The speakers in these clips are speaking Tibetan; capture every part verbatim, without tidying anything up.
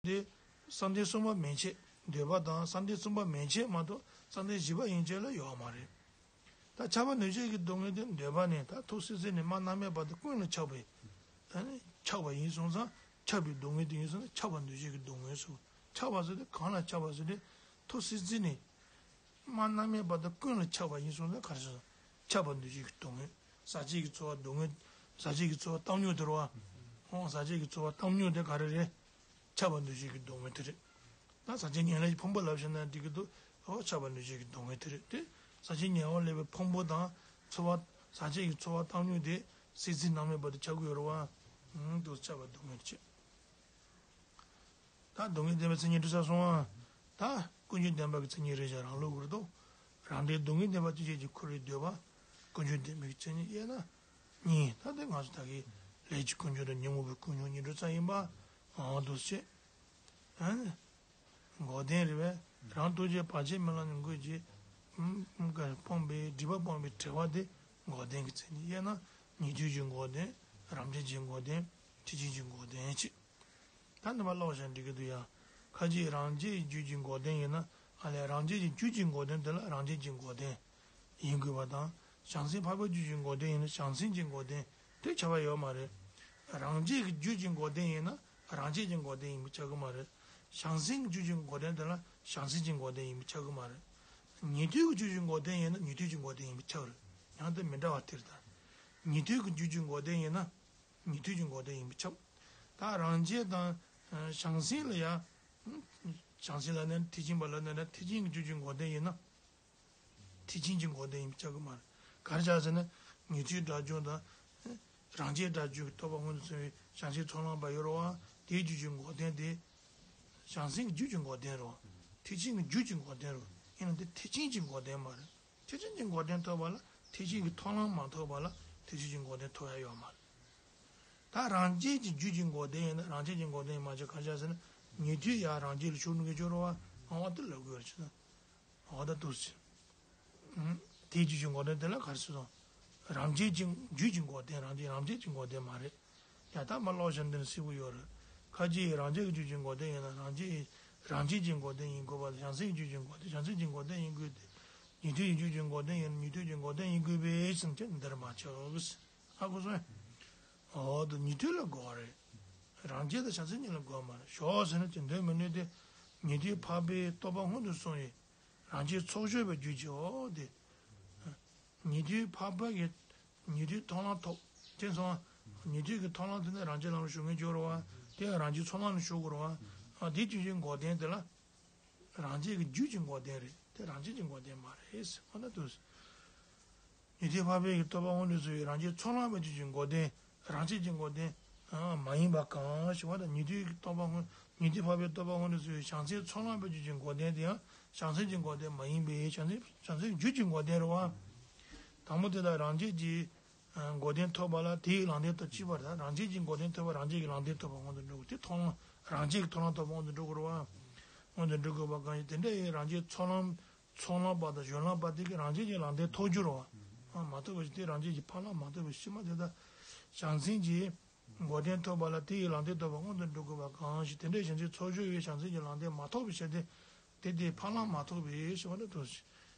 དེ་བསམ་གཏན་གསུམ་པ་མན་ཆད། འདོད་པ་དང་བསམ་གཏན་གསུམ་པ་མན་ཆད་མ་གཏོགས་བསམ་གཏན་བཞི་པ་ཡན་ཆད་ལ་ཡོད་མ་རེད། ད་ཁྱབ་པ་འདུ་བྱེད་ཀྱི་སྡུག་བསྔལ་དེ་འདོད་པ་ནས་ད་ཐོག་སྲིད་རྩེ་ནས་མར་མནར་མེད་བར་དུ་ཀུན་ལ་ཁྱབ་པའི། ཨ་ནི་ཁྱབ་པ་ཡིན་སོང་ཙང་ཁྱབ་པའི་སྡུག་བསྔལ་དེ་ཡིན་སོང་ཙང་ཁྱབ་པ་འདུ་བྱེད་ཀྱི་སྡུག་བསྔལ་ཟེར། ཁྱབ་པ་ཟེར་དུས་གང་ལ་ཁྱབ་པ་ཟེར་དུས་ཐོག་སྲིད་རྩེ་ནས་མར་མནར་མེད་བར་དུ་ཀུན་ལ་ཁྱབ་པ་ཡིན་སོང་ཙང་ག་རེ་ཟེར། ཁྱབ་པ་འདུ་བྱེད་ཀྱི་སྡུག་བསྔལ། ཟག་བཅས་ཀྱི་ཚོར་བ་སྡུག་བསྔལ། ཟག་བཅས་ཀྱི་ཚོར་བ་བཏང་སྙོམས་དེ་རེད་བ། ཨོ་ཟག་བཅས་ཀྱི་ཚོར་བ་བཏང་སྙོམས་དེ་ག་རེ་རེད། ཁྱབ་པ་འདུ་བྱེད་ཀྱི་སྡུག་བསྔལ་དེ་རེད། ད་ཟག་བཅས་ཉེར་ལེན་གྱི་ཕུང་པོ་ལབ་བྱས་ན་འགྲིག་གི་འདུག་ཨོ་ཁྱབ་པ་འདུ་བྱེད་ཀྱི་སྡུག་བསྔལ་དེ་རེད་དེ། ཟག་བཅས་ཉེ་བར་སླེབས་པའི་ཕུང་པོ་དང་ཚོར་བ། ཟག་བཅས་ཀྱི་ཚོར་བ་བཏང་སྙོམས་དེ་སྲིད་རྩེ་མནར་མེད་བར་དུ་ཁྱབ་ཀྱི་ཡོད་རེད་བ། ཨང་དུ་ཁྱབ་པ་སྡུག་བསྔལ་བྱེད། ད་སྡུག་བསྔལ་བདེན་པའི་མཚན་ཉིད་འགྲུབ་ཚར་སོང་ཨ། ད་ཀུན་འབྱུང་བདེན་པ་གི་མཚན་ཉིད་རེད་བཞག་རང་ལུགས་ཀྱི་རེད་དོ། རང་འབྲས་སྡུག་བསྔལ་བདེན་པ་ཅི་བྱེད་ཀྱི་ཁོ་རའི་འདོད་པ། ཀུན་འབྱུང་བདེན་པའི་མཚན་ཉིད་དབྱེ་ན་གཉིས། ད་དེ་ང་ཚོ་ད་གི་ལས་ཀྱི་ཀུན་འབྱུང་དང་ཉོན་མོངས་པའི་ཀུན་འབྱུང་གཉིས་འགྲོ་ཚར་ཡིན་པ། ཨང་དུ་བྱེད། ཨ་ནི། འགོག་བདེན་རེད་པས། རང་རྟོག་བཅས་བར་ཆད་མེད་ལམ་ནི་འགོག་བྱེད། སྤངས་པའི་སྒྲིབ་པ་སྤངས་པའི་བྲལ་བ་དེ་འགོག་བདེན་གྱི་མཚན་ཉིད་དབྱེ་ན་ཉན་ཐོས་ཀྱི་འགོག་བདེན། རང་རྒྱལ་གྱི་འགོག་བདེན། ཐེག་ཆེན་གྱི་འགོག་བདེན་བྱེད། ད་འདི་མ་ཀློག་བཞག་འགྲིག་གི་འདུག་ཡ། ཁ་ཅིག་རང་རྒྱལ་གྱི་རྒྱུད་ཀྱི་འགོག་བདེན་ཡིན་ན་ཨ་ལས་རང་རྒྱལ་གྱི་རྒྱུད་ཀྱི་འགོག་བདེན་དེ་ལ་རང་རྒྱལ་གྱི་འགོག་བདེན་ཡིན་དགོས་པ་དང་། བྱང་སེམས་འཕགས་པའི་རྒྱུད་ཀྱི་འགོག་བདེན་ཡིན་ན་བྱང་སེམས་ཀྱི་འགོག་བདེན་དེ་ཁྱབ་པ་ཡོད་མ་རེད། རང་རྒྱལ་གྱི་རྒྱུད་ཀྱི་འགོག་བདེན་ཡིན་ན་རང་རྒྱལ་གྱི་འགོག་བདེན་ཡིན་པས་ཁྱབ་ཀྱི་མ་རེད། བྱང་སེམས་ཀྱི་རྒྱུད་ཀྱི་འགོག་བདེན་དེ་ལ་བྱང་སེམས་ཀྱི་འགོག་བདེན་ཡིན་པས་ཁྱབ་ཀྱི་མ་རེད། ཉན་ཐོས་ཀྱི་རྒྱུད་ཀྱི་འགོག་བདེན་ཡིན་ན་ཉན་ཐོས་ཀྱི་འགོག་བདེན་ཡིན་པས་ཁྱབ་རེད། ཡང་དེ་མི་འདྲ་བ་སྟེར་ད། ཉན་ཐོས་ཀྱི་རྒྱུད་ཀྱི་འགོག་བདེན་ཡིན་ན། ཉན་ཐོས་ཀྱི་འགོག་བདེན་ཡིན་པས་ཁྱབ། ད་རང་རྒྱལ་དང་། བྱང་སེམས་ལ་ཡང་། བྱང་སེམས་ལ་ནི་ཐེག་ཆེན་པ་ལ་ནི་ཐེག་ཆེན་གྱི་རྒྱུད་ཀྱི་འགོག་བདེན་ཡིན་ན། ཐེག་ཆེན་གྱི་འགོག་བདེན་ཡིན་པས་ཁྱབ་ཀྱི་མ་རེད། ག་རེ་བྱས་ཟེར་ན། ཉན་ཐོས་དགྲ་བཅོམ་དང་། རང་རྒྱལ་དགྲ་བཅོམ་གྱི་རྟོགས་པ་མངོན་དུ་སོང་བའི་བྱང་ཆུབ་ཚོགས་ལམ་པ་ཡོད་རེད་བ། དེའི་རྒྱུད་ཀྱི་འགོག་བདེན་དེ། བྱང་སེམས་ཀྱི་རྒྱུད་ཀྱི་འགོག་བདེན་རེད་བ། ཐེག་ཆེན་གྱི་རྒྱུད་ཀྱི་འགོག་བདེན་རེད་བ། ཡིན་ན་དེ་ཐེག་ཆེན་གྱི་འགོག་བདེན་མ་རེད། ཐེག་ཆེན་གྱི་འགོག་བདེན་ཐོབ་པ་ལ་ཐེག་ཆེན་གྱི་མཐོང་ལམ་མ་ཐོབ་པ་ལ་ཐེག་ཆེན་གྱི་འགོག་བདེན་ཐོབ་ཡ་ཡོད་མ་རེད། ད་རང་རྒྱལ་གྱི་རྒྱུད་ཀྱི་འགོག་བདེན་ཡིན་ན་རང་རྒྱལ་གྱི་འགོག་བདེན་ཡིན་མ་ཆགས་ག་རེ་བྱས་ཟེར་ན། ཉན་ཐོས་ཡང་རང་རྒྱལ་ལ་ཤོར་ནུས་ཀྱི་སྦྱོར་བ་ཨང་བ་དེ་ལབ་དགོས་རེད་ཅེ་ན། འོ་ད་འདུག་སེ། དེའི་རྒྱུད་ཀྱི་འགོག་བདེན་དེ་ལ་ག་རེ་ཟེར་སོང་། རང་རྒྱལ་གྱི་རྒྱུད་ཀྱི་འགོག་བདེན་རང་རྒྱལ་རང་རྒྱལ་གྱི་འགོག་བདེན་མ་རེད། ཡ་ད་མ་ཀློག་བཞག་འདི་ནི་སིལ་བུ་ཡོད་རེད། ཁ་ཅིག་རང་རྒྱལ་གྱི་རྒྱུད་ཀྱི་འགོག་བདེན་ཡིན་ན་རང་རྒྱལ་རང་རྒྱལ་གྱི་འགོག་བདེན་ཡིན་དགོས་པ་དང་བྱང་སེམས་ཀྱི་རྒྱུད་ཀྱི་འགོག་བདེན་བྱང་སེམས་ཀྱི་འགོག་བདེན་ཡིན་དགོས་ཏེ། ཉན་ཐོས་ཀྱི་རྒྱུད་ཀྱི་འགོག་བདེན་ཡིན་ན་ཉན་ཐོས་ཀྱི་འགོག་བདེན་ཡིན་དགོས་པས་ཟེར་ཏེ་འདིར་མ་ཆགས། ཧ་གོ་སོང་ངས། འོ་ད་ཉན་ཐོས་ལ་དགོས་པ་རེད། རང་རྒྱལ་དང་བྱང་སེམས་གཉིས་ལ་དགོས་པ་མ་རེད་ཞོག་ཟེར་ན་དེ་འདོད་མི་ནུས་ཏེ། ཉན་ཐོས་འཕགས་པའི་རྟོགས་པ་མངོན་དུ་སོང་བའི། རང་རྒྱལ་ཚོགས་སྦྱོར་བའི་རྒྱུད་ཀྱི་འོ་དེ། ཉན་ཐོས་འཕགས་པ་གི་ཉན་ཐོས་མཐོང་ལམ་ཐོབ། དེ་སོང་། ཉན་ཐོས་ཀྱི་མཐོང་ལམ་དེ་ནི་རང་རྒྱལ་ལམ་ལ་ཞུགས་མཁན་སྦྱོར་བ། དེ་ཡང་རང་རྒྱལ་ཚོགས་ལམ་ལ་ཞུགས་དགོས་རེད་བ། ཨ་དེ་རྒྱུད་ཀྱི་འགོག་བདེན་དེ་ལ། རང་རྒྱལ་གྱི་རྒྱུད་ཀྱི་འགོག་བདེན་རེད་དེ་རང་རྒྱལ་གྱི་འགོག་བདེན་མ་རེད་ཟེར་བ་ན་འདུག་ཉན་ཐོས་འཕགས་པའི་གི་རྟོགས་པ་མངོན་དུ་སོང་བའི་རང་རྒྱལ་ཚོགས་ལམ་པའི་རྒྱུད་ཀྱི་འགོག་བདེན། རང་རྒྱལ་གྱི་འགོག་བདེན། མ་ཡིན་པ་གང་ཞེས་པ་དང་ཉན་ཐོས་ཀྱི་རྟོགས་པ་མངོན་ཉན་ཐོས་འཕགས་པའི་རྟོགས་པ་མངོན་དུ་སོང་བའི་བྱང་སེམས་ཚོགས་ལམ་པའི་རྒྱུད་ཀྱི་འགོག་བདེན་དེ་ཡང་བྱང་སེམས་ཀྱི་འགོག་བདེན་མ་ཡིན་པས་བྱང་སེམས་བྱང་སེམས་རྒྱུད་ཀྱི་འགོག་བདེན་རེད་བ། དང་པོ་དེ་དག་རང་རྒྱལ་གྱི་འགོག་བདེན་ཐོབ་པ་ལ་དེའི་ལམ་བདེན་ཐོབ་ཅེས་པ་དང་རང་རྒྱལ་གྱི་འགོག་བདེན་ཐོབ་པ་རང་རྒྱལ་གྱི་ལམ་བདེན་ཐོབ་པ་མངོན་དུ་འགྲོ་དགོས་དེ་མཐོང་ལམ་རང་རྒྱལ་གྱི་མཐོང་ལམ་ཐོབ་པ་མངོན་དུ་འགྲོ་དགོས་རེད་བ། མངོན་དུ་འགྲོ་དགོས་པ་གང་ཞིག་དེ་འདྲ་ཡི་རང་རྒྱལ་ཚོགས་ལམ། ཚོགས་ལམ་པ་དང་གཞོན་ལམ་པ་དེ་གི་རང་རྒྱལ་གྱི་ལམ་བདེན་ཐོབ་རྒྱུ་རེད་བ། མ་ཐོབ་པ་ཞིག་དེ་རང་རྒྱལ་གྱི་ཕ་ལམ་མ་ཐོབ་པའི་ཕྱི་མ་དེ་དག་བྱང་སེམས་ཀྱི་འགོག་བདེན་ཐོབ་པ་ལ་དེ་ཡི་ལམ་བདེན་ཐོབ་པ་མངོན་དུ་འགྲོ་དགོས་པ་གང་ཞིག་དེ་འདྲའི་གཞན་ཚེ་ཚོགས་སྦྱོར་བའི་བྱང་སེམས་ཀྱི་ལམ་བདེན་མ་ཐོབ་པའི་ཕྱིར་ཏེ། དེ་དེ་ཕ་ལམ་མ་ཐོབ་པའི་ཞེས་པ་ནི་འདུག་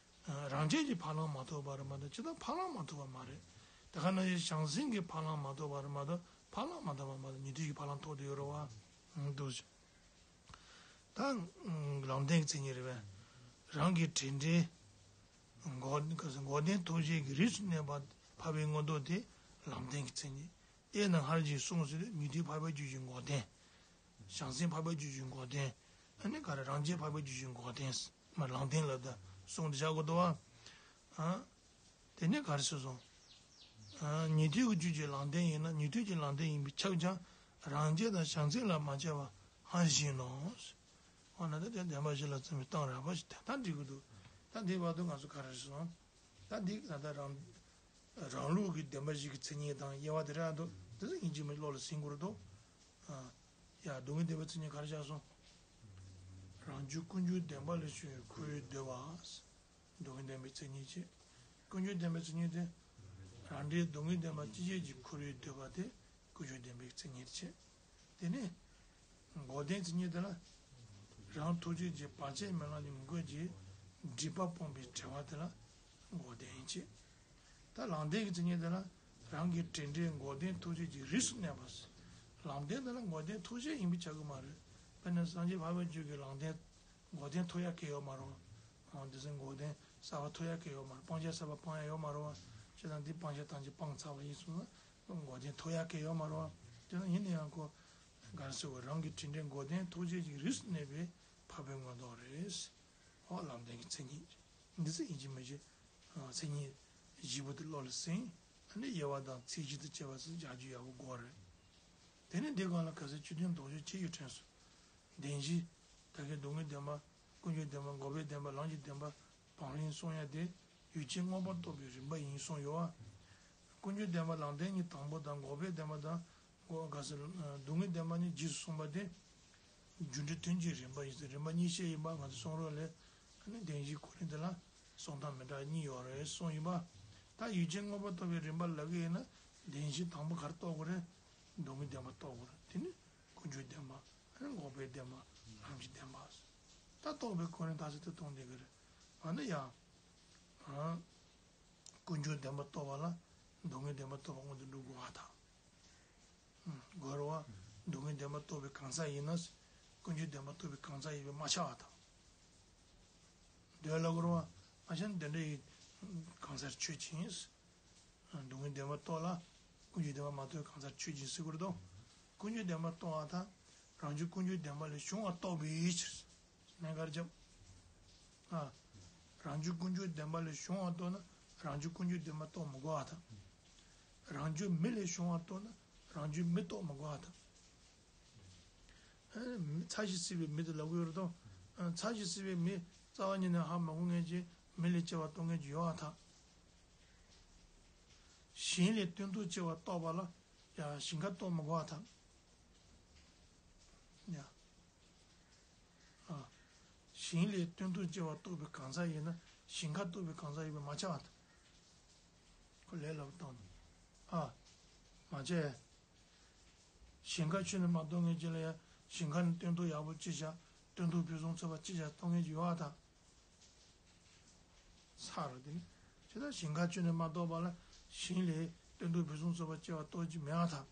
རང་རྒྱལ་གྱི་ཕ་ལམ་མ་ཐོབ་པ་རེད་མ་གཏོགས་ཇི་ལྟར་ཕ་ལམ་མ་ཐོབ་པ་མ་རེད། དེ་ག་ནང་བཞིན་བྱང་སེམས་ཀྱི་ཕ་ལམ་མ་ཐོབ་པ་རེད་མ་གཏོགས་ཕ་ལམ་མ་ཐོབ་པ་མ་གཏོགས་ཉན་ཐོས་ཀྱི་ཕ་ལམ་ཐོབ་དེ་ཡོད་རེད་བ། འདུག་ད་ལམ་བདེན་གྱི་མཚན་ཉིད་རེད་པས། རང་གི་དྲིན་དྲན། འགོག་འགོག་བདེན་ཐོབ་བྱེད་ཀྱི་རིས་སུ་གནས་པ་འཕགས་པའི་མངོན་རྟོགས་དེ་ལམ་བདེན་གྱི་མཚན་ཉིད། དེས་ན་སྔར་གྱི་གསུངས་ཟིན་ཉན་ཐོས་འཕགས་པའི་རྒྱུད་ཀྱི་འགོག་བདེན། བྱང་སེམས་འཕགས་པའི་རྒྱུད་ཀྱི་འགོག་བདེན། ཨ་ནི་ག་རེ་རང་རྒྱལ་འཕགས་པའི་རྒྱུད་ཀྱི་འགོག་བདེན། མ་ལམ་བདེན་ལབ་ད་གསུངས་ཏེ་བཞག་དགོས་འདུག་བ། ཨ། དེ་ནས་ག་རེ་ཟེར་སོང་། ཨ། ཉན་ཐོས་ཀྱི་རྒྱུད་ཀྱི་ལམ་བདེན་ཡིན་ན་ཉན་ཐོས་ཀྱི་ལམ་བདེན་ཡིན་པས་ཁྱབ་ཀྱང་རང་རྒྱལ་དང་བྱང་སེམས་ལ་མ་ཁྱབ་པ་སྔར་བཞིན་ནོ། འོ་ན་ད་དེ་བདེན་པ་བཞི་ལ་བརྩོན་པའི་གཏམ་རགས་པ་ཞིག་ད་ལྟ་འགྲིག་གི་འདུག་ད་འདི་བར་དུ་ང་ཚོ་ག་རེ་ཟེར་སོང་། ད་འདི་ད་ལྟ་རང་རང་ལུགས་ཀྱི་བདེན་པ་བཞི་གི་མཚན་ཉིད་དང་དབྱེ་བ་དེ་རེད་འདུག་དེ་ཚོ་ཡིན་གཅིག་མིན་གཅིག་བློ་ལ་ཟིན་དགོས་རེད་འདུག་ཨ། ཡ་སྡུག་བསྔལ་བདེན་པའི་མཚན་ཉིད་ག་རེ་བཞག་སོང་། རང་རྒྱུད་ཀུན་འབྱུང་བདེན་པ་ལས་བྱུང་བའི་འཁོར་བའི་འདོད་པ། སྡུག་བསྔལ་བདེན་པའི་མཚན་ཉིད་བྱས། ཀུན་འབྱུང་བདེན་པའི་མཚན་ཉིད་དེ། རང་འབྲས་སྡུག་བསྔལ་བདེན་པ་ཅི་བྱེད་ཀྱི་འཁོར་བའི་འདོད་པ་དེ་ཀུན་འབྱུང་བདེན་པའི་མཚན་ཉིད་བྱས། དེ་ནས། འགོག་བདེན་མཚན་ཉིད་དེ་ལ། རང་ཐུགས་རྗེ་ཅན་བར་ཆད་མེད་ལམ་གྱི་མགོན་གྱི་སྒྲིབ་པ་སྤོང་བའི་བྲལ་བ་དེ་ལ་འགོག་བདེན་ཡིན་གྱི། ད་ལམ་བདེན་གྱི་མཚན་ཉིད་དེ་ལ། རང་གི་དྲིན་དྲན་འགོག་བདེན་ཐུགས་རྗེ་གི་རིགས་སུ་གནས་པ། ལམ་བདེན་དེ་ལ་འགོག་བདེན་ཐུགས་རྗེ་ཡིན་པས་ཁྱབ་ཀྱི་མ་རེད། དཔེར་ན་སངས་རྒྱས་འཕགས་པའི་ཆོས་ཀྱི་ལམ་བདེན། འགོག་བདེན་ཐོབ་ཡ་གལ་ཡོད་མ་རེད་བ། འོ་དེ་ཚེ་འགོག་བདེན་གསར་པ་ཐོབ་ཡ་གལ་ཡོད་མ་རེད། སྤང་བྱ་གསར་པ་སྤང་ཡ་ཡོད་མ་རེད་བ། བྱས་ཙང་འདི་སྤང་བྱ་ཐམས་ཅད་སྤངས་ཚར་བ་ཡིན་སོང་ན་འགོག་བདེན་ཐོབ་ཡ་གལ་ཡོད་མ་རེད་བ། དེ་ན་ཡིན་ན་ཡང་ཁོ་ག་རེ་ཟེར་བ། རང་གི་དྲིན་དྲན་འགོག་བདེན་ཐུགས་རྗེ་ཅན་རིགས་སུ་གནས་པའི་འཕགས་པའི་མངོན་རྟོགས་རེད། འོ་ལམ་བདེན་གྱི་མཚན་ཉིད། འདི་ཚེ་ཡིན་གཅིག་མིན་གཅིག་མཚན་ཉིད་བཞི་པོ་དེ་བློ་ལ་ཟིན། ཨ་ནི་དབྱེ་བ་དང་ཚིག་བཞི་དང་བཅས་པ་ཚོ་སྦྱར་རྒྱུ་ཡག་པོ་དགོས་རེད། དེ་ནས་འདི་སྒང་ལ་གལ་སྲིད་ཆོས་དོན་རྡོག་རྫོས་ཅི་ཡོད་དྲན་སོང་། བདེན་བཞི། ད་གིན་སྡུག་བསྔལ་བདེན་པ། ཀུན་འབྱུང་བདེན་པ། འགོག་པའི་བདེན་པ། ལམ་གྱི་བདེན་པ། བག་ལེན་གསུང་ཡ་དེ་ཡུལ་ཅན་མངོན་པར་རྟོགས་པའི་རིམ་པ་ཡིན་གསུངས་ཡོད་བ། ཀུན་འབྱུང་བདེན་པ་ལམ་བདེན་གཉིས་དང་པོ་དང་། འགོག་པའི་བདེན་པ་དང་། འགོག་ག་ཟེར། སྡུག་བསྔལ་བདེན་པ་གཉིས་རྗེས་སུ་གསུངས་པ་དེ། རྒྱུ་འབྲས་དོན་གྱི་རིམ་པ་ཡིན་ཟེར། རིམ་པ་གཉིས་བཤད་ཡིན་པ་ང་ཚོ་གསུང་རོགས་ལས། ཨ་ནི་བདེན་བཞིའི་གོ་རིམ་དེ་ལ་གསུང་སྟངས་མི་འདྲ་གཉིས་ཡོད་རེད་གསུངས་ཡིན་པ། ད་ཡུལ་ཅན་མངོན་པར་རྟོགས་པའི་རིམ་པ་ལབ་ཀྱི་ཡིན་ན། བདེན་བཞི་དང་པོ་ག་རེ་རྟོགས་དགོས་རེད། སྡུག་བསྔལ་བདེན་པ་རྟོགས་དགོས་རེད། དེ་ནི་ཀུན་འབྱུང་བདེན་པ། ཨ་ནི་འགོག་པའི་བདེན་པ། ལམ་གྱི་བདེན་པ། ད་རྟོགས་པའི་གོ་རིམ་ད་ཚེ་དེ་གཏོང་བསྡད་ཀྱི་རེད། ཨ་ནི་ཡང་། ཨ། ཀུན་འབྱུང་བདེན་པ་རྟོགས་པ་ལ་སྡུག་བསྔལ་བདེན་པ་རྟོགས་པ་སྔོན་དུ་འགྲོ་དགོས་པ་དང་། དགོས་རེད་བ། སྡུག་བསྔལ་བདེན་པ་རྟོགས་པའི་གང་ཟག་ཡིན་ན། ཀུན་འབྱུང་བདེན་པ་རྟོགས་པའི་གང་ཟག་ཡིན་པས་མ་ཁྱབ་པ་དང་། འདོད་ལ་དགོས་རེད་བ། མ་ཁྱབ་ན་དེ་འདྲ་ཡི་གང་ཟག་ཆོས་ཅན། སྡུག་བསྔལ་བདེན་པ་རྟོགས་ལ། ཀུན་འབྱུང་བདེན་པ་མ་རྟོགས་པའི་གང་ཟག་ཆོས་ཅན་ཟེར་དགོས་རེད་དོ། ཀུན་འབྱུང་བདེན་པ་རྟོགས་པ་དང་། རང་རྒྱུད་ཀུན་འབྱུང་བདེན་པ་ལས་བྱུང་བ་རྟོགས་པའི་ཕྱིར། ལན་ག་རེ་བརྒྱབ། ཨ། རང་རྒྱུད་ཀུན་འབྱུང་བདེན་པ་ལས་བྱུང་བ་རྟོགས་ན་རང་རྒྱུད་ཀུན་འབྱུང་བདེན་པ་རྟོགས་མི་དགོས་པ་དང་། རང་རྒྱུད་མེ་ལས་བྱུང་བ་རྟོགས་ན་རང་རྒྱུད་མེ་རྟོགས་མི་དགོས་པ་དང་། ཨ། ཚ་ཞིང་བསིལ་བའི་མེ་དེ་ལབ་ཀྱི་ཡོད་རེད་དོ། ཨ། ཚ་ཞིང་བསིལ་བའི་མེ་རྩ་བ་ཉིད་ནས་ཧ་མ་གོ་མཁན་གྱི་མེ་ལས་སྐྱེ་བ་རྟོགས་མཁན་གྱི་ཡོད་པ་དང་། ཞིང་ལས་སྟོན་ཐོག་སྐྱེ་བ་རྟོགས་པ་ལ་ཡང་ཞིང་ཁ་རྟོགས་མི་དགོས་པ་དང་། ཡ། ཨ། ཞིང་ལས་སྟོན་ཐོག་སྐྱེ་བ་རྟོགས་པའི་གང་ཟག་ཡིན་ན་ཞིང་ཁ་རྟོགས་པའི་གང་ཟག་ཡིན་པས་མ་ཁྱབ་པ་དང་། ཁོ་ལས་སླ་པོ་བཏང་ནས། ཨ། མ་བྱས། ཞིང་ཁ་ཆུ་ནི་མ་གཏོགས་ངེས་ཀྱི་ལ་ཡ། ཞིང་ཁ་ནི་སྟོན་ཐོག་ཡག་པོ་ཅི་བྱ། སྟོན་ཐོག་ཕུན་སུམ་ཚོགས་པ་ཅི་བྱ་གཏོང་ངེས་ཀྱི་ཡོད་པ་དང་། ཚར་རེད་དེ་ནི། ཇི་ལྟར་ཞིང་ཁ་ཆུ་ནི་མ་གཏོགས་པ་ལ་ཞིང་ལས་སྟོན་ཐོག་ཕུན་སུམ་ཚོགས་པ་སྐྱེ་བ་རྟོགས་ཀྱི་མེད་པ་དང་།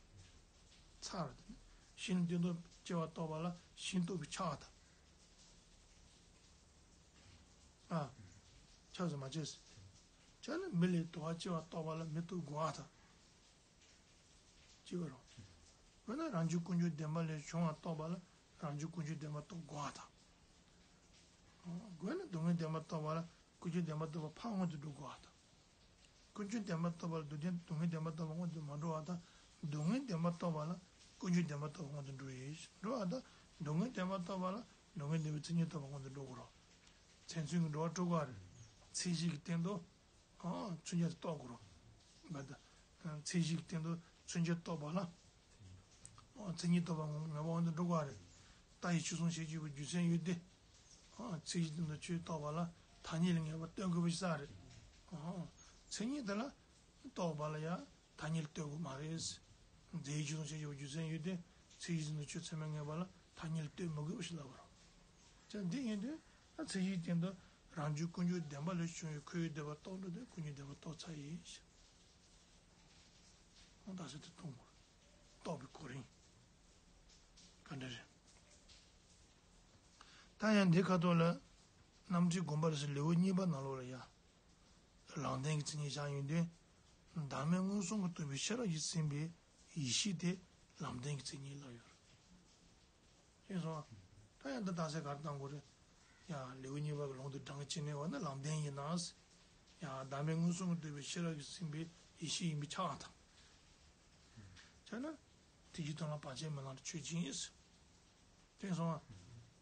ཚར་རེད་དེ་ནི། ཞིང་ལས་སྟོན་ཐོག་སྐྱེ་བ་རྟོགས་པ་ལ་ཞིང་རྟོགས་པའི་ཆགས་པ་དང་། ཨ། ཆགས་སུ་མ་བྱས། ཆགས་ནི་མེ་ལས་དུ་བ་སྐྱེ་བ་རྟོགས་པ་ལ་མེ་རྟོགས་དགོས་པ་དང་། ཅི་བ་རོ། དཔེར་ན་རང་རྒྱུད་ཀུན་འབྱུང་བདེན་པ་ལས་བྱུང་བ་རྟོགས་པ་ལ་རང་རྒྱུད་ཀུན་འབྱུང་བདེན་པ་རྟོགས་དགོས་པ་དང་། དགོས་ན་སྡུག་བསྔལ་བདེན་པ་རྟོགས་པ་ལ་ཀུན་འབྱུང་བདེན་པ་རྟོགས་པ་ཕར་སྔོན་དུ་འགྲོ་དགོས་པ་དང་། ཀུན་འབྱུང་བདེན་པ་རྟོགས་པ་ལ་སྡུག་བདེན་སྡུག་བསྔལ་བདེན་པ་རྟོགས་པ་སྔོན་དུ་མ་འགྲོ་བ་དང་། སྡུག་བསྔལ་བདེན་པ་རྟོགས་པ་ལ་ཀུན་འབྱུང་བདེན་པ་རྟོགས་པ་སྔོན་དུ་འགྲོ་ཡི་འགྲོ་བ་དང་། སྡུག་བསྔལ་བདེན་པ་རྟོགས་པ་ལ་སྡུག་བསྔལ་བདེན་པའི་མཚན་ཉིད་རྟོགས་པ་སྔོན་དུ་འགྲོ་དགོས་རོ། མཚན་མཚོན་གྱི་འགྲོ་བ་དྲུག་པ་རེད། མཚན་གཞི་གི་སྟེང་དུ། ཨ། མཚོན་བྱ་དེ་རྟོགས་དགོས་རོ། མ་ད། མཚན་གཞི་གི་སྟེང་དུ་མཚོན་བྱ་རྟོགས་པ་ལ། ཨ། མཚན་ཉིད་རྟོགས་པ་ངོ་མ་འོན་ཏེ་འགྲོ་དགོས་རེད། རྟ་ཡི་ཆོས་གསུམ་ཤེས་བྱེད་པའི་རྒྱུ་མཚན་ཡོད་དེ། ཨ། མཚན་གཞི་སྟེང་དུ་ཆོས་རྟོགས་པ་ལ་ཐ་སྙད་ལ་ངེས་པ་སྟོན་དགོས་པ་ཞིག་ས་རེད། ཨ། མཚན་ཉིད་དེ་ལ་རྟོགས་པ་ལ་ཡང་ཐ་སྙད་ལ་ལྟོས་དགོས་མ་རེད། རྫས་ཡི་ཆོས་གསུམ་ཤེས་བྱེད་པའི་རྒྱུ་མཚན་ཡོད་དེ། མཚན་གཞི་སྟེང་དུ་ཆོས་ཚད་མས་ངེས་པ་ལ་ཐ་སྙད་ལ་ལྟོས་མི་དགོས་པ་ཞིག་ལབ་པ་རེད། ཅག་འདི་ཡིན་དུས་ད་མཚན་གཞིའི་སྟེང་དུ་རང་རྒྱུད་ཀུན་འབྱུང་བདེན་པ་ལས་བྱུང་བའི་ཁོ་བོའི་འདོད་པ་རྟོགས་འགྲོ་དུས་ཀུན་འབྱུང་བདེན་པ་རྟོགས་ཚར་ཡིན་ཞེས། ཨོ་ད་ཟེར་དུ་གཏོང་དགོས། རྟོགས་པའི་གོ་རིམ་ག་འདྲ་རེད། ད་ཡང་འདི་ཁ་ཐོག་ལ་རྣམ་འགྲེལ་དགོངས་པ་རབ་གསལ་ལེའུ་གཉིས་པ་ནང་ལོགས་ལ་ཡ། ལམ་བདེན་གྱི་མཚན་ཉིད་བཞག་ཡོང་དུས། བདག་མེད་མངོན་སུམ་གྱིས་རྟོགས་པའི་ཤེས་རབ་ཀྱིས་ཟིན་པའི་ཡེ་ཤེས་དེ་ལམ་བདེན་གྱི་མཚན་ཉིད་ལབ་ཡོད་རེད། ཤེས་སོང་ཨ། ད་ཡང་འདི་རྟགས་གསལ་ག་རེ་བཏང་དགོས་རེད། ཡང་ལེའུ་གཉིས་པ་གི་ལུང་དེ་དྲངས་བྱས་ནས་འོ་ན་ལམ་བདེན་ཡིན་ན། ཡང་བདག་མེད་མངོན་སུམ་གྱིས་རྟོགས་པའི་ཤེས་རབ་ཀྱིས་ཟིན་པའི་ཡེ་ཤེས་ཡིན་པས་ཁྱབ་པ་དང་། ཁྱབ་ན། དེ་ཕྱིར་མཐོང་ལམ་བར་ཆད་མེད་ལམ་ཆོས་ཅན། དེ་སོང་བ།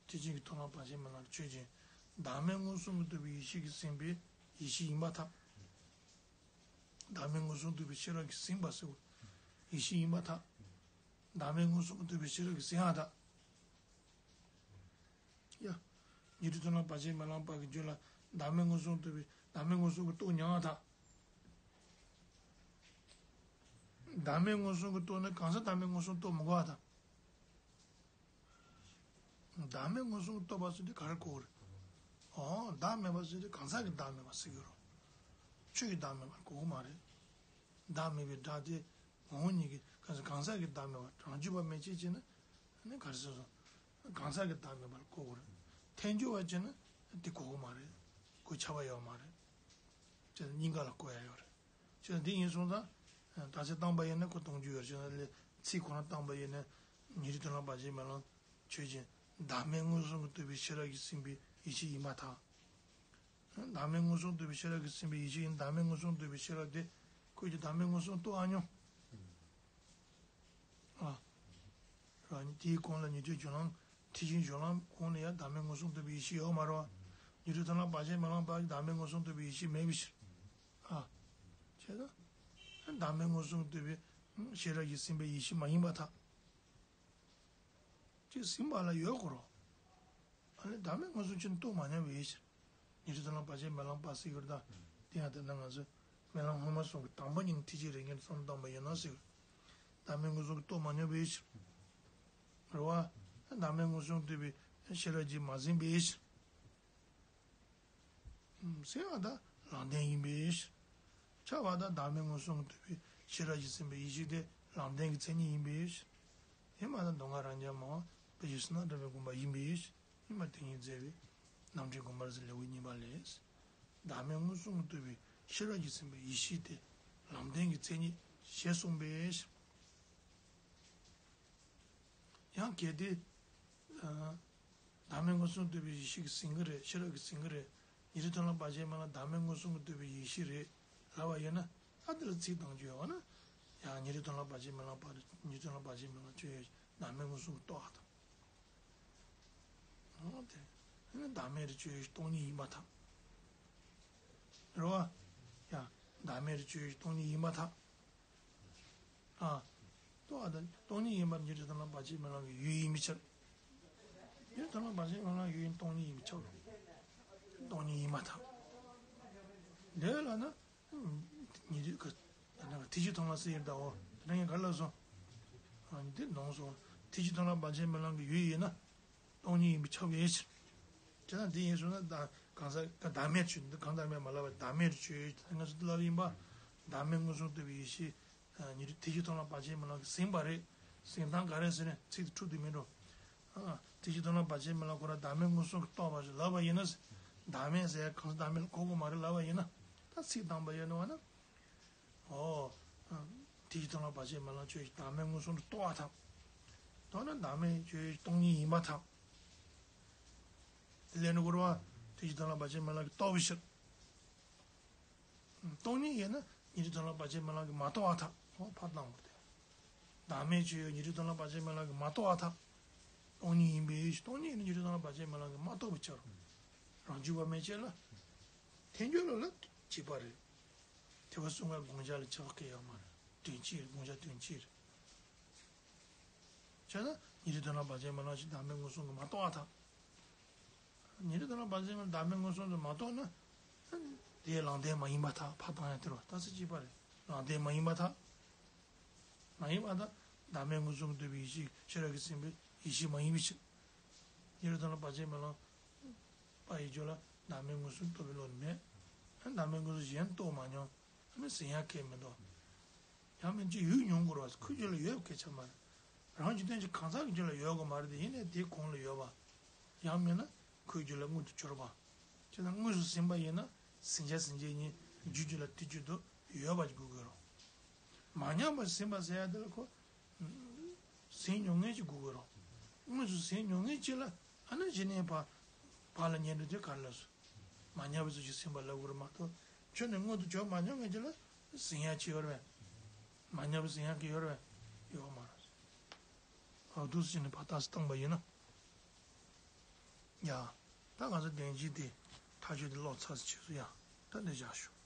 དེ་ཕྱིར་གྱི་མཐོང་ལམ་བར་ཆད་མེད་ལམ་ཆོས་ཅན། བདག་མེད་མངོན་སུམ་གྱིས་རྟོགས་པའི་ཡེ་ཤེས་ཀྱིས་ཟིན་པའི་ཡེ་ཤེས་ཡིན་པར་ཐལ། བདག་མེད་མངོན་སུམ་རྟོགས་པའི་ཤེས་རབ་ཀྱིས་ཟིན་པ་ཟེར་བ། ཡེ་ཤེས་ཡིན་པར་ཐལ། བདག་མེད་མངོན་སུམ་རྟོགས་པའི་ཤེས་རབ་ཀྱིས་ཟིན་པར་ཐལ། ཡ། ཉན་ཐོས་མཐོང་ལམ་བར་ཆད་མེད་ལམ་པ་གི་རྒྱུད་ལ་བདག་མེད་མངོན་སུམ་རྟོགས་པའི་བདག་མེད་མངོན་སུམ་གྱིས་རྟོགས་མྱོང་བ་དང་། བདག་མེད་མངོན་སུམ་གྱིས་རྟོགས་ན་གང་ཟག་བདག་མེད་མངོན་སུམ་རྟོགས་མི་དགོས་པ་དང་། བདག་མེད་མངོན་སུམ་རྟོགས་པ་ཟེར་དུས་ག་རེ་གོ་རེད། ཨོ་བདག་མེད་པ་ཟེར་དུས་གང་ཟག་གི་བདག་མེད་པ་ཟེར་གྱི་རེད། ཆོས་ཀྱི་བདག་མེད་པར་གོ་གི་མ་རེད། བདག་མེད་པའི་སྒྲ་དེ་ངོ་བོ་ཉིད་ཀྱི་གང་ཟག་གང་ཟག་གི་བདག་མེད་པ། རང་རྒྱུད་པ་མན་ཆད་བྱས་ན་ནི་ག་རེ་ཟེར་སོང་། གང་ཟག་གི་བདག་མེད་པར་གོ་དགོས་རེད། ཐལ་འགྱུར་བ་བྱས་ན་དེ་གོ་གི་མ་རེད། གོ་ཆ་བ་ཡོད་མ་རེད། བྱས་ན་གཉིས་ཀ་ལ་གོ་ཡ་ཡོད་རེད། བྱས་ན་འདི་ཡིན་སོང་ཙང་། ད་ཚེ་བཏང་པ་ཡིན་ན་ཁོ་གཏོང་རྒྱུ་ཡོད་རེད། བྱས་ན་ལས་ཚིག་ཁོ་རང་བཏང་པ་ཡིན་ན་ཉན་ཐོས་དོན་ལ་བར་ཆད་མེད་ལམ་ཆོས་ཅན། བདག་མེད་མངོན་སུམ་གྱིས་རྟོགས་པའི་ཤེས་རབ་ཀྱིས་ཟིན་པའི་ཡེ་ཤེས་ཡིན་པར་ཐལ། བདག་མེད་མངོན་སུམ་རྟོགས་པའི་ཤེས་རབ་ཀྱིས་ཟིན་པའི་ཡེ་ཤེས་ཡིན། བདག་མེད་མངོན་སུམ་རྟོགས་པའི་ཤེས་རབ་དེ་ཁོས་ཀྱི་བདག་མེད་མངོན་སུམ་རྟོགས་ཨ་མྱོང་། ཨ། རང་ཉིད་དེའི་གོང་ལ་ཉན་ཐོས་སྦྱོར་ལམ་ཐེག་ཆེན་སྦྱོར་ལམ་གོང་ལ་ཡང་བདག་མེད་མངོན་སུམ་རྟོགས་པའི་ཡེ་ཤེས་ཡོད་མ་རེད་བ། ཉན་ཐོས་དོན་ལ་བར་ཆད་མེད་ལམ་པ་བདག་མེད་མངོན་སུམ་རྟོགས་པའི་ཡེ་ཤེས་མེད་པའི་ཕྱིར། ཨ། བྱས་ཙང་། བདག་མེད་མངོན་སུམ་རྟོགས་པའི་ཤེས་རབ་ཀྱིས་ཟིན་པའི་ཡེ་ཤེས་མ་ཡིན་པར་ཐལ། ཅེས་ཟིན་པ་ལ་ཡོད་དགོས་རེད། ཨ་ནི་བདག་མེད་མངོན་སུམ་ཅན་རྟོགས་མ་མྱོང་བའི་ཕྱིར། ཉན་ཐོས་དོན་ལ་བར་ཆད་མེད་ལམ་པ་ཟེར་གྱི་རེད་ད། དེ་ཡང་དེ་ན་ང་ཚོས་སྨོན་ལམ་སྔོན་མ་གསུམ་གྱི་དང་པོ་ཉིད་ནས་ཐེག་ཆེན་རིགས་ངེས་བསམ་བཏང་པ་ཡིན་ན་ཟེར་གྱི་རེད། བདག་མེད་མངོན་སུམ་གྱིས་རྟོགས་མ་མྱོང་བའི་ཕྱིར། རེད་བ། བདག་མེད་མངོན་སུམ་རྟོགས་པའི་ཤེས་རབ་ཀྱིས་མ་ཟིན་པའི་ཕྱིར། ཟིན་པ་དང་ལམ་བདེན་ཡིན་པའི་ཕྱིར། ཁྱབ་པ་དང་བདག་མེད་མངོན་སུམ་རྟོགས་པའི་ཤེས་རབ་ཀྱིས་ཟིན་པའི་ཡེ་ཤེས་དེ་ལམ་བདེན་གྱི་མཚན་ཉིད་ཡིན་པའི་ཕྱིར། ཡིན་པ་དང་མདོ་སྔགས་རབ་འབྱམས་མ་འོངས་པའི་ཕྱིར་ན་འདྲ་བའི་དགོངས་པ་ཡིན་པའི་ཕྱིར། ཡིན་པ་དེ་ཉིད་མཛད་པའི་རྣམ་འགྲེལ་དགོངས་པ་རབ་གསལ་ལེའུ་གཉིས་པ་ལས། བདག་མེད་མངོན་སུམ་རྟོགས་པའི་ཤེས་རབ་ཀྱིས་ཟིན་པའི་ཡེ་ཤེས་དེ་ལམ་བདེན་གྱི་མཚན་ཉིད་ཞེས་གསུངས་པའི་ཕྱིར། ཡང་གལ་ཏེ། བདག་མེད་མངོན་སུམ་རྟོགས་པའི་ཡེ་ཤེས་ཀྱིས་ཟིན་གྱི་རེད། ཤེས་རབ་ཀྱིས་ཟིན་གྱི་རེད། ཉན་ཐོས་དོན་ལ་བར་ཆད་མེད་ལམ་བདག་མེད་མངོན་སུམ་གྱིས་རྟོགས་པའི་ཡེ་ཤེས་རེད་ལབ་པ་ཡིན་ན། ཨ་དེ་ལ་ཚིག་བཏང་རྒྱུ་ཡོད་པ་ན། ཡང་ཉན་ཐོས་དོན་ལ་བར་ཆད་མེད་ལམ་པ་རེད། ཉན་ཐོས་དོན་ལ་བར་ཆད་མེད་ལམ་ཆོས་ཡོད་བདག་མེད་མངོན་སུམ་གྱིས་རྟོགས་པར་ཐལ། འོ་དེ། ཨ་ནི་བདག་མེད་རེད་ཆོས་ཡོད་སྟོང་ཉིད་ཡིན་པར་ཐལ། རེད་བ། ཡང་བདག་མེད་རེད་ཆོས་ཡོད་སྟོང་ཉིད་ཡིན་པར་ཐལ། ཨ། སྟོང་ཨ་དང་སྟོང་ཉིད་ཡིན་པར་ཉན་ཐོས་དོན་ལ་བར་ཆད་མེད་ལམ་གྱི་ཡུལ་ཡིན་པའི་ཕྱིར། ཉན་ཐོས་དོན་ལ་བར་ཆད་མེད་ལམ་གྱི་ཡུལ་ཡིན་སྟོང་ཉིད་ཡིན་པའི་ཕྱིར། སྟོང་ཉིད་ཡིན་པར་ཐལ། འདོད་ལ་ན། ཉན་ཐོས་ཀྱི། ད་ནང་ཐེག་ཆེན་མཐོང་ལམ་ཟེར་ཡིན་ད་འོ། ད་ནང་ཡང་ག་ལ་སོང་། ཨ་འདི་ནོངས་སོ། ཐེག་ཆེན་མཐོང་ལམ་བར་ཆད་མེད་ལམ་གྱི་ཡུལ་ཡིན་ན། སྟོང་ཉིད་ཡིན་པས་ཁྱབ་པའི་ཕྱིར། དེ་ན་འདི་ཡིན་སོང་ན་ད་གང་ཟག་ག་བདག་མེད་ཆོས་འདི་གང་ལྟར་མེད་མ་ལབ་པར་བདག་མེད་ཆོས་ཡོད་ང་ཚོ་འདི་ལབ་ཡིན་པ། བདག་མེད་མངོན་སུམ་རྟོགས་པའི་ཡེ་ཤེས། ཉན་ཐོས་ཐེག་ཆེན་མཐོང་ལམ་བར་ཆད་མེད་ལམ་གྱིས་ཟིན་པ་རེད། ཟིན་སྟངས་ག་རེ་ཟེར་ནས་ཚིག་དེ་འཁྲུག་དུ་མི་འགྲོ། ཨ། ཐེག་ཆེན་མཐོང་ལམ་བར་ཆད་མེད་ལམ་ཁོ་རང་བདག་མེད་མངོན་སུམ་གྱིས་རྟོགས་པ་ཞིག་ལབ་པ་ཡིན་ན། བདག་མེད་ཟེར་གང་ཟག་བདག་མེད་ལ་གོ་དགོས་མ་རེད་ལབ་པ་ཡིན་ན། ད་ཚིག་བཏང་པ་ཡིན་ནོ་བ་ན། ཨོ། ཐེག་ཆེན་མཐོང་ལམ་བར་ཆད་མེད་ལམ་ཆོས་ཀྱི་བདག་མེད་མངོན་སུམ་དུ་རྟོགས་པར་ཐལ། མདོར་ན་བདག་མེད་ཆོས་སྟོང་ཉིད་ཡིན་པར་ཐལ། དེ་ལས་ནི་གོ་ར་བ། ཐེག་ཆེན་མཐོང་ལམ་བར་ཆད་མེད་ལམ་གྱིས་རྟོགས་པའི་ཕྱིར། སྟོང་ཉིད་ཡིན་ན་ཉན་ཐོས་དོན་ལ་བར་ཆད་མེད་ལམ་གྱིས་མ་རྟོགས་པར་ཐལ། ཨོ་ཕར་བཏང་བར་ཐལ། བདག་མེད་ཆོས་ཡོད་ཉན་ཐོས་དོན་ལ་བར་ཆད་མེད་ལམ་གྱིས་མ་རྟོགས་པར་ཐལ། སྟོང་ཉིད་ཡིན་པའི་ཕྱིར། སྟོང་ཉིད་ཡིན་ན་ཉན་ཐོས་དོན་ལ་བར་ཆད་མེད་ལམ་གྱིས་མ་རྟོགས་པའི་ཕྱིར། རང་རྒྱུད་པ་མན་ཆད་ལ། ཐལ་འགྱུར་ལ་ལ་གཅིག་པ་རེད། ཐེག་པ་གསུམ་ཀའི་དགོངས་འཆར་ལ་ཁྱབ་པ་གང་ཡང་མ་རེད། དོན་གཅིག་རེད། དགོངས་འཆར་དོན་གཅིག་རེད། བྱས་ན་ཉན་ཐོས་དོན་ལ་བར་ཆད་མེད་ལམ་ཞིག་བདག་མེད་མངོན་སུམ་གྱིས་མ་རྟོགས་པར་ཐལ། ཉན་ཐོས་དོན་ལ་བར་ཆད་མེད་ལམ་བདག་མེད་མངོན་སུམ་གྱིས་མ་རྟོགས་ན། དེ་ལམ་བདེན་མ་ཡིན་པར་ཐལ། ཕར་བཏང་ཡང་དེ་རེད་བ། ད་ཚིག་གཅིག་པ་རེད། ལམ་བདེན་མ་ཡིན་པར་ཐལ། མ་ཡིན་པར་ཐལ། བདག་མེད་མངོན་སུམ་གྱིས་རྟོགས་པའི་ཡེ་ཤེས་ཤེས་རབ་ཀྱིས་ཟིན་པའི་ཡེ་ཤེས་མ་ཡིན་པའི་ཕྱིར། ཉན་ཐོས་དོན་ལ་བར་ཆད་མེད་ལམ་པ་ཡི་རྒྱུད་ལ་བདག་མེད་མངོན་སུམ་རྟོགས་པའི་བློ་ནི་མེད། བདག་མེད་མངོན་སུམ་གཞན་རྟོགས་མ་མྱོང་། ཨ་ནི་ཟིན་ཡག་གལ་མི་འདུག་ཡང་མིན་ཅི་ཡོད་མྱོང་དགོས་རེད་བ། ཁོའི་རྒྱུད་ལ་ཡོད་སྐད་ཆ་མ་རེད། རང་རྒྱུད་ལྡན་གྱི་གང་ཟག་གི་རྒྱུད་ལ་ཡོད་དགོས་མ་རེད་དེ། ཡིན་ནའི་དེའི་གོང་ལ་ཡོད་པ། ཡང་མིན་ན་ཁོའི་རྒྱུད་ལ་མངོན་དུ་གྱུར་པ། བྱས་ན་དངོས་སུ་ཟིན་པ་ཡིན་ན་ཟིན་བྱ་ཟིན་བྱེད་གཉིས་རྒྱུད་རྒྱུད་ལ་དེ་རྒྱུད་དུ་ཡོད་པ་ཞིག་དགོས་ཀྱི་རེད། མ་ཉམས་པར་ཟིན་པ་ཟེར་ཡ་དེ་ལ་ཁོ། ཟིན་མྱོང་མཁན་ཅིག་དགོས་ཀྱི་རེད། དངོས་སུ་ཟིན་མྱོང་མཁན་ཅིག་ལ་ཨ་ནི་གཞི་ནས་ཕར། ཕར་ལ་ཉན་འགྲོ་དེ་ག་རེ་ལབ་སོང་། མ་ཉམས་པའི་ཚུལ་གྱིས་ཟིན་པ་ལབ་དགོས་རེད་མ་གཏོགས། ཁྱོན་ནས་མངོན་དུ་གྱུར་མ་མྱོང་མཁན་ཅིག་ལ་ཟིན་ཡག་ཅིག་ཡོད་རེད་པས། མ་ཉམས་པའི་ཟིན་ཡག་གི་ཡོད་རེད་པས། ཡོད་མ་རེད། འོ་འདུག་སེ་བྱས་ནས་ཕར་ལྟ་སེ་བཏང་པ་ཡིན་ན། ཡ། ད་ང་ཚོ་བདེན་བཞི་དེ་ཐག་གཅོད་དེ་ཀློག་ཚར་ཟིན་བྱས་སོང་ཡ། ད་འདི་བཞག་ཞུ།